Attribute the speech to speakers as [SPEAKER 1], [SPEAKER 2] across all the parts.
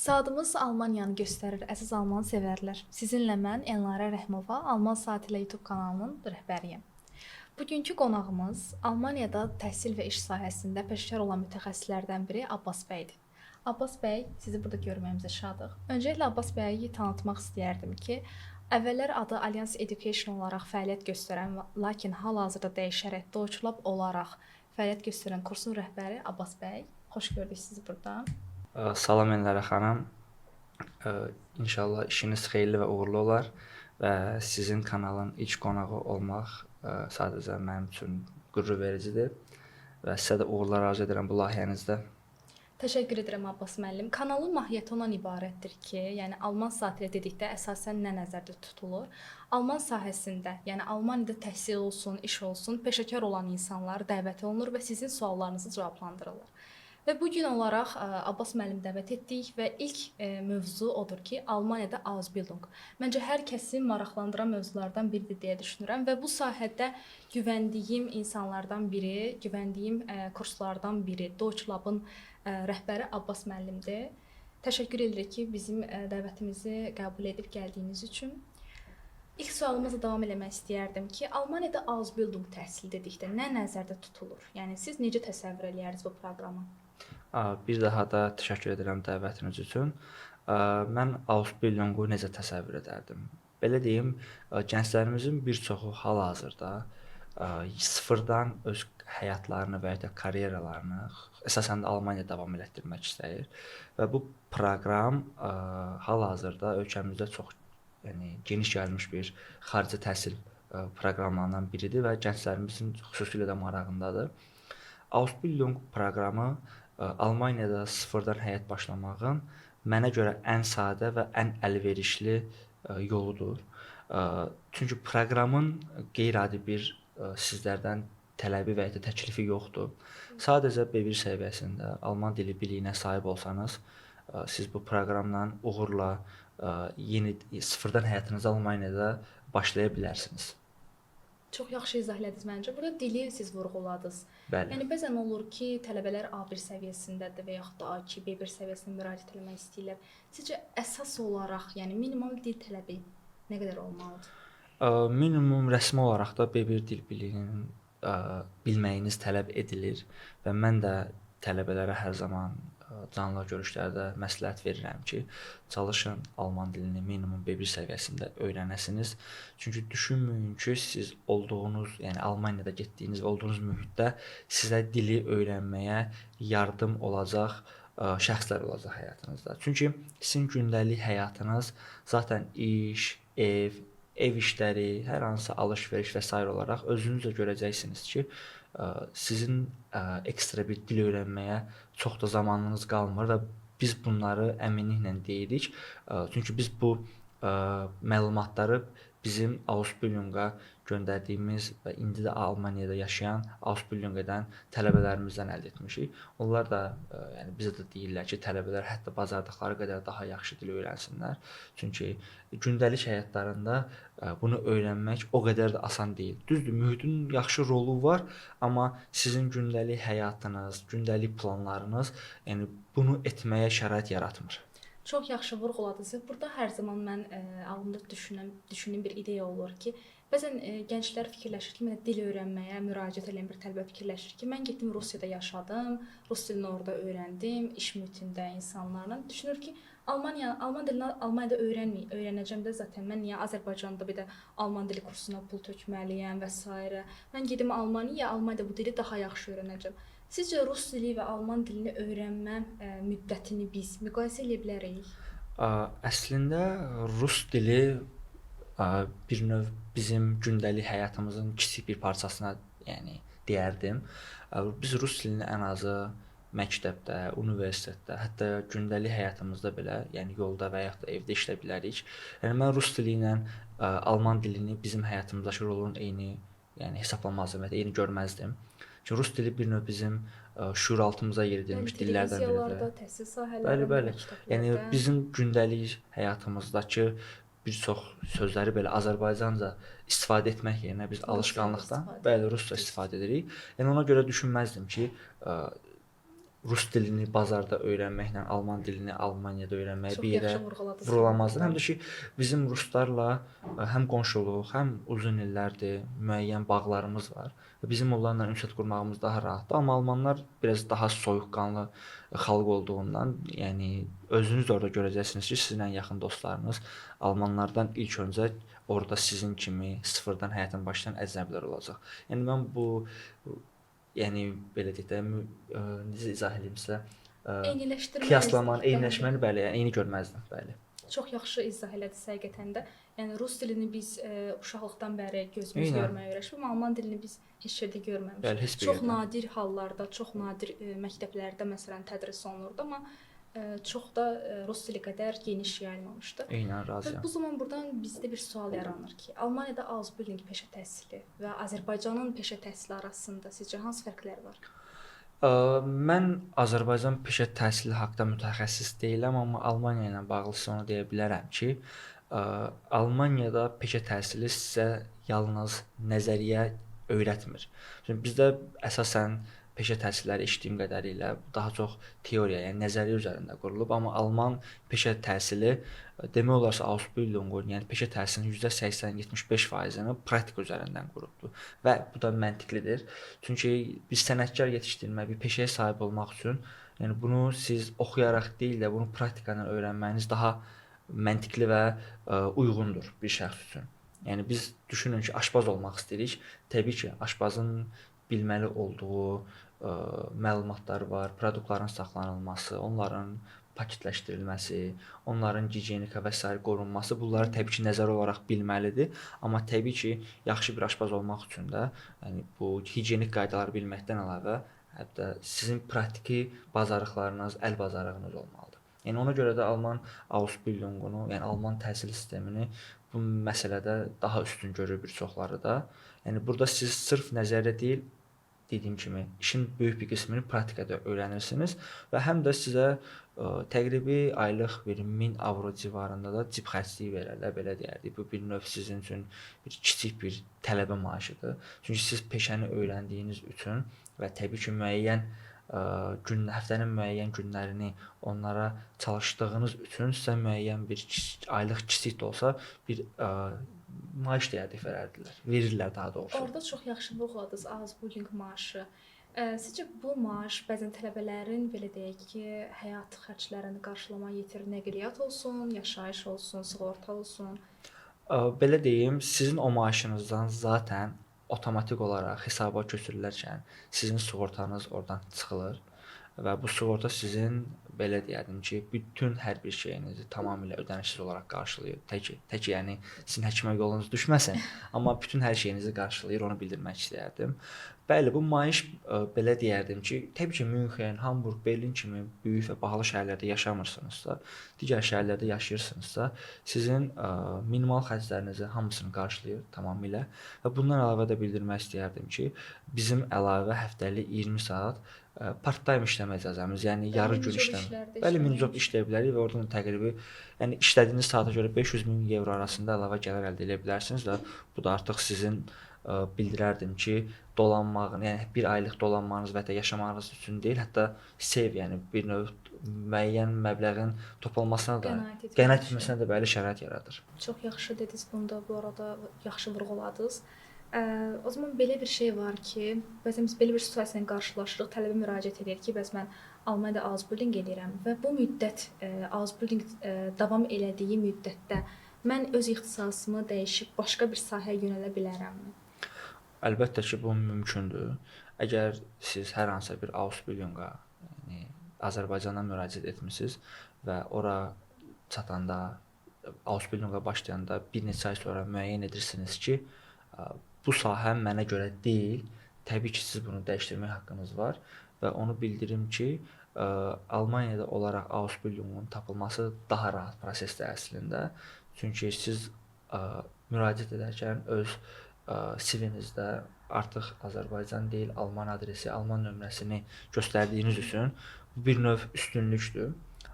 [SPEAKER 1] Saatımız Almaniyanı göstərir, əziz alman sevərlər. Sizinlə mən Elnarə Rəhimova, Alman Saatı ilə YouTube kanalının rəhbəriyəm. Bugünkü qonağımız Almaniyada təhsil və iş sahəsində peşəkar olan mütəxəssislərdən biri Abbas bəydir. Abbas bəy, sizi burada görməyimizə şadıq. Öncəliklə Abbas bəyi tanıtmaq istəyərdim ki, əvvəllər adı Allianz Education olaraq fəaliyyət göstərən, lakin hal-hazırda dəyişərək Deutsch Lab olaraq fəaliyyət göstərən kursun rəhbəri Abbas bəy. Xoş gördük sizi burada.
[SPEAKER 2] Salam Elnarə xanım. İnşallah işiniz xeyirli və uğurlu olar və sizin kanalın ilk qonağı olmaq sadəcə mənim üçün qürur vericidir və sizə də uğurlar arzu edirəm bu layihənizdə.
[SPEAKER 1] Təşəkkür edirəm Abbas müəllim. Kanalın mahiyyəti ondan ibarətdir ki, yəni Alman saatı ilə dedikdə əsasən nə nəzərdə tutulur? Alman sahəsində, yəni Almaniyada təhsil olsun, iş olsun, peşəkar olan insanlar dəvət olunur və sizin suallarınızı cavablandırırlar. Və bu gün olaraq Abbas müəllim dəvət etdik və ilk mövzu odur ki, Almaniyada Ausbildung. Məncə hər kəsi maraqlandıran mövzulardan biridir deyə düşünürəm və bu sahədə güvəndiyim insanlardan biri, güvəndiyim kurslardan biri Deutsch Lab-ın rəhbəri Abbas müəllimdir. Təşəkkür edirik ki, bizim dəvətimizi qəbul edib gəldiyiniz üçün. İlk sualımızla davam eləmək istəyərdim ki, Almaniyada Ausbildung təhsil dedikdə nə nəzərdə tutulur? Yəni siz necə təsəvvür eləyərdiniz bu proqramı?
[SPEAKER 2] Bir daha da təşəkkür edirəm dəvətiniz üçün. Mən Ausbildungu necə təsəvvür edərdim? Belə deyim, gənclərimizin bir çoxu hal-hazırda sıfırdan öz həyatlarını və ya da karyeralarını əsasən də Almaniyada davam elətdirmək istəyir və bu proqram hal-hazırda ölkəmizdə çox, yəni geniş yayılmış bir xarici təhsil proqramlarından biridir və gənclərimizin xüsusilə də marağındadır. Ausbildung proqramı Almaniyada sıfırdan həyat başlamağın mənə görə ən sadə və ən əlverişli yoludur. Çünki proqramın qeyri-adi bir sizlərdən tələbi və ya da təklifi yoxdur. Sadəcə B1 səviyyəsində alman dili biliyinə sahib olsanız, siz bu proqramla uğurla yeni sıfırdan həyatınızı Almaniyada başlaya bilərsiniz.
[SPEAKER 1] Çox yaxşı izah elədiniz məncə. Burada dili siz vurğuladınız.
[SPEAKER 2] Bəli.
[SPEAKER 1] Yəni bəzən olur ki, tələbələr A1 səviyyəsindədir və yaxud da A2, B1 səviyyəsində müraciət eləmək istəyirlər. Sizcə əsas olaraq, yəni minimum dil tələbi nə qədər olmalıdır?
[SPEAKER 2] Minimum rəsmi olaraq da B1 dil biliyinin bilməyiniz tələb edilir və mən də tələbələrə hər zaman canlı görüşlərdə məsləhət verirəm ki, çalışın alman dilini minimum B1 səviyyəsində öyrənəsiniz. Çünki düşünməyin ki, siz olduğunuz, yəni Almaniyada getdiyiniz və olduğunuz mühitdə sizə dili öyrənməyə yardım olacaq şəxslər olacaq həyatınızda. Çünki sizin gündəlik həyatınız zaten iş, ev, ev işləri, hər hansı alış-veriş və sair olaraq özünüz də görəcəksiniz ki, sizin ekstra bir dil öyrənməyə çox da zamanınız qalmır və biz bunları əminliklə deyirik. Çünki biz bu məlumatları bizim Ausbildunga göndərdiyimiz və indi də Almaniyada yaşayan Ausbildung edən tələbələrimizdən əldə etmişik. Onlar da yəni bizə də deyirlər ki, tələbələr hətta bacardıqları qədər daha yaxşı dil öyrənsinlər. Çünki gündəlik həyatlarında bunu öyrənmək o qədər də asan deyil. Düzdür, mühitin yaxşı rolu var, amma sizin gündəlik həyatınız, gündəlik planlarınız, yəni bunu etməyə şərait yaratmır.
[SPEAKER 1] Çox yaxşı vurğuladınız. Burada hər zaman mən ağlımda düşündüyüm bir ideya olur ki, bəzən gənclər fikirləşir ki, mənə dil öyrənməyə müraciət edən bir tələbə fikirləşir ki, mən getdim Rusiyada yaşadım, rus dilini orada öyrəndim, iş mühitində insanlarla. Düşünür ki, alman dilini Almaniyada öyrənəcəm də zaten mən niyə Azərbaycanda bir də alman dili kursuna pul tökməliyəm və s. Mən gedim Almaniyaya, Almaniyada bu dili daha yaxşı öyrənəcəm. Sizcə rus dili və alman dilini öyrənmə müddətini biz müqayisə eləyə bilərik?
[SPEAKER 2] Əslində rus dili bir növ bizim gündəlik həyatımızın kiçik bir parçasına, yəni deyərdim. Biz rus dilini ən azı məktəbdə, universitetdə, hətta gündəlik həyatımızda belə, yəni yolda və yaxud da evdə işləyə bilərik. Yəni mən rus dili ilə alman dilini bizim həyatımızdakı rolun eyni, yəni hesablamazdım və eyni görməzdim. Çünki rus dili bir növ bizim şüuraltımıza yer edilmiş dillərdən biridir.
[SPEAKER 1] Təhsil sahələrində,
[SPEAKER 2] bəli, bəli.
[SPEAKER 1] Məktəblərdə.
[SPEAKER 2] Yəni bizim gündəlik həyatımızdakı bir çox sözləri belə Azərbaycanca istifadə etmək yerinə biz alışqanlıqdan, bəli, rusca istifadə edirik. Yəni ona görə düşünməzdim ki, rus dilini bazarda öyrənməklə alman dilini Almaniyada öyrənmək
[SPEAKER 1] Çox
[SPEAKER 2] bir yerə
[SPEAKER 1] yaxşı vurğuladınız.
[SPEAKER 2] Vurulamazdır. Həm də ki, bizim ruslarla həm qonşuluq, həm uzun illərdir müəyyən bağlarımız var və bizim onlarla ünsiyyət qurmağımız daha rahatdır. Amma almanlar biraz daha soyuqqanlı xalq olduğundan, yəni özünüz də orada görəcəksiniz ki, sizin ən yaxın dostlarınız almanlardan ilk öncə orada sizin kimi sıfırdan həyatın başlayan əcnəbilər olacaq. Yəni mən bu, yəni belə deyək də, necə izah edeyim sizə,
[SPEAKER 1] Eyniləşdirməzdik.
[SPEAKER 2] Qiyaslamanı,
[SPEAKER 1] Bəli.
[SPEAKER 2] eyniləşməni, bəli, yəni eyni görməzdim, bəli.
[SPEAKER 1] Çox yaxşı izah elədiniz həqiqətən də. Yəni rus dilini biz uşaqlıqdan bəri gözümüz görməyə öyrəşib, amma alman dilini biz heç yerdə görməmişik.
[SPEAKER 2] Bəli, heç bir
[SPEAKER 1] Çox
[SPEAKER 2] yerdə.
[SPEAKER 1] Nadir hallarda, çox nadir məktəblərdə məsələn tədris olunurdu, amma çox da rus dili qədər geniş yayılmamışdı.
[SPEAKER 2] Eynən
[SPEAKER 1] Və
[SPEAKER 2] razıyam.
[SPEAKER 1] bu zaman buradan bizdə bir sual yaranır ki, Almaniyada Ausbildung peşə təhsili və Azərbaycanın peşə təhsili arasında sizcə hansı fərqlər var?
[SPEAKER 2] Mən Azərbaycan peşə təhsili haqqında mütəxəssis deyiləm, amma Almaniya ilə bağlı sizə onu deyə bilərəm ki, Almaniyada peşə təhsili sizə yalnız nəzəriyyə öyrətmir. Şimdi bizdə əsasən peşə təhsilləri eşitdiyim qədərilə daha çox teoriya, yəni nəzəriyyə üzərində qurulub, amma alman peşə təhsili demək olarsa Ausbildungun, yəni peşə təhsilinin %80-75%-ni praktika üzərindən qurubdur və bu da məntiqlidir. Çünki bir sənətkar yetişdirmək, bir peşəyə sahib olmaq üçün, yəni bunu siz oxuyaraq deyil də bunu praktika ilə öyrənməyiniz daha məntiqli və uyğundur bir şəxs üçün. Yəni biz düşünün ki, aşpaz olmaq istəyirik. Təbii ki, aşpazın bilməli olduğu məlumatlar var, produktların saxlanılması, onların paketləşdirilməsi, onların gigiyenika və sair qorunması, bunları təbii ki, nəzəri olaraq bilməlidir. Amma təbii ki, yaxşı bir aşpaz olmaq üçün də, yəni bu gigiyenik qaydaları bilməkdən əlavə, hətta sizin praktiki bacarıqlarınız, əl bacarığınız olmalıdır. Yəni ona görə də alman Ausbildungunu, yəni alman təhsil sistemini bu məsələdə daha üstün görür bir çoxları da. Yəni burada siz sırf nəzərdə deyil, dediyim kimi işin böyük bir qismini praktikada öyrənirsiniz və həm də sizə təqribi aylıq bir 1000 avro civarında da cib xərcliyi verərlər, belə deyərdik. Bu bir növ sizin üçün bir kiçik bir tələbə maaşıdır. Çünki siz peşəni öyrəndiyiniz üçün və təbii ki, müəyyən gün, həftənin müəyyən günlərini onlara çalışdığınız üçün sizə müəyyən bir aylıq kiçik də olsa bir maaş deyərdik verərdilər. Verirlər daha doğrusu.
[SPEAKER 1] Orada çox yaxşı vurğuladınız Ausbildung maaşı. Sizcə bu maaş bəzən tələbələrin belə deyək ki, həyat xərclərini qarşılamağa yetir, nəqliyyat olsun, yaşayış olsun, sığorta olsun?
[SPEAKER 2] Belə deyim, sizin o maaşınızdan zaten otomatik olaraq hesaba köçürülərkən sizin sığortanız oradan çıxılır və bu sığorta sizin belə deyərdim ki, bütün hər bir şeyinizi tamamilə ödənişsiz olaraq qarşılayır. Tək yəni sizin həkimə yolunuz düşməsin, amma bütün hər şeyinizi qarşılayır, onu bildirmək istəyərdim. Bəli, bu maaş belə deyərdim ki, təbii ki, Münxen, Hamburq, Berlin kimi böyük və bahalı şəhərlərdə yaşamırsınızsa, digər şəhərlərdə yaşayırsınızsa, sizin minimal xərclərinizi hamısını qarşılayır tamamilə. Və bundan əlavə də bildirmək istəyərdim ki, bizim əlavə həftəlik 20 saat part-time işləmə icazəmiz, yəni yarı gün işləmə. Bəli, minijob işləyə bilərik və oradan təqribi, yəni işlədiyiniz saata görə 500 min evro arasında əlavə gəlir əldə edə bilərsiniz və bu da artıq sizin bildirərdim ki, dolanmağın, yəni bir aylıq dolanmanız və hətta yaşamağınız üçün deyil, hətta sev, yəni bir növ müəyyən məbləğin toplanmasına da, qənaət etməsinə də bəli şərait yaradır.
[SPEAKER 1] Çox yaxşı dediniz bunu da, bu arada yaxşı vurğuladınız. O zaman belə bir şey var ki, bəzən biz belə bir situasiya ilə qarşılaşırıq, tələbə müraciət edir ki, bəs mən Almaniyada Ausbildung eləyirəm və bu müddət Ausbildung davam elədiyi müddətdə mən öz ixtisasımı dəyişib başqa bir sahəyə yönələ bilərəmmi?
[SPEAKER 2] Əlbəttə ki, bu mümkündür. Əgər siz hər hansısa bir Ausbildunga, yəni Azərbaycandan müraciət etmisiniz və ora çatanda, Ausbildunga başlayanda bir neçə ay sonra müəyyən edirsiniz ki, bu sahə mənə görə deyil, təbii ki, siz bunu dəyişdirmək haqqınız var və onu bildirim ki, Almaniyada olaraq Ausbildungun tapılması daha rahat prosesdir əslində. Çünki siz müraciət edərkən öz CV-nizdə artıq Azərbaycan deyil, Alman adresi, Alman nömrəsini göstərdiyiniz üçün bu bir növ üstünlükdür.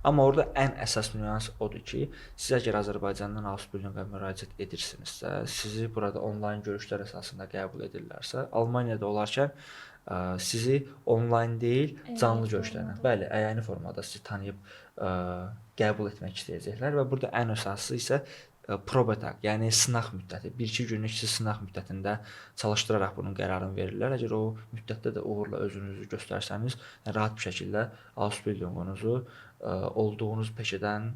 [SPEAKER 2] Amma orada ən əsas nüans odur ki, siz əgər Azərbaycandan Ausbildunga müraciət edirsinizsə, sizi burada onlayn görüşlər əsasında qəbul edirlərsə, Almaniyada olarkən Sizi onlayn deyil, canlı
[SPEAKER 1] Əyani
[SPEAKER 2] görüşlərlə,
[SPEAKER 1] formada.
[SPEAKER 2] Bəli, əyani formada sizi tanıyıb qəbul etmək istəyəcəklər və burada ən əsası isə Probetag, yəni sınaq müddəti. 1-2 günlük sizi sınaq müddətində çalışdıraraq bunun qərarını verirlər. Əgər o müddətdə də uğurla özünüzü göstərsəniz, rahat bir şəkildə Ausbildungunuzu olduğunuz peşədən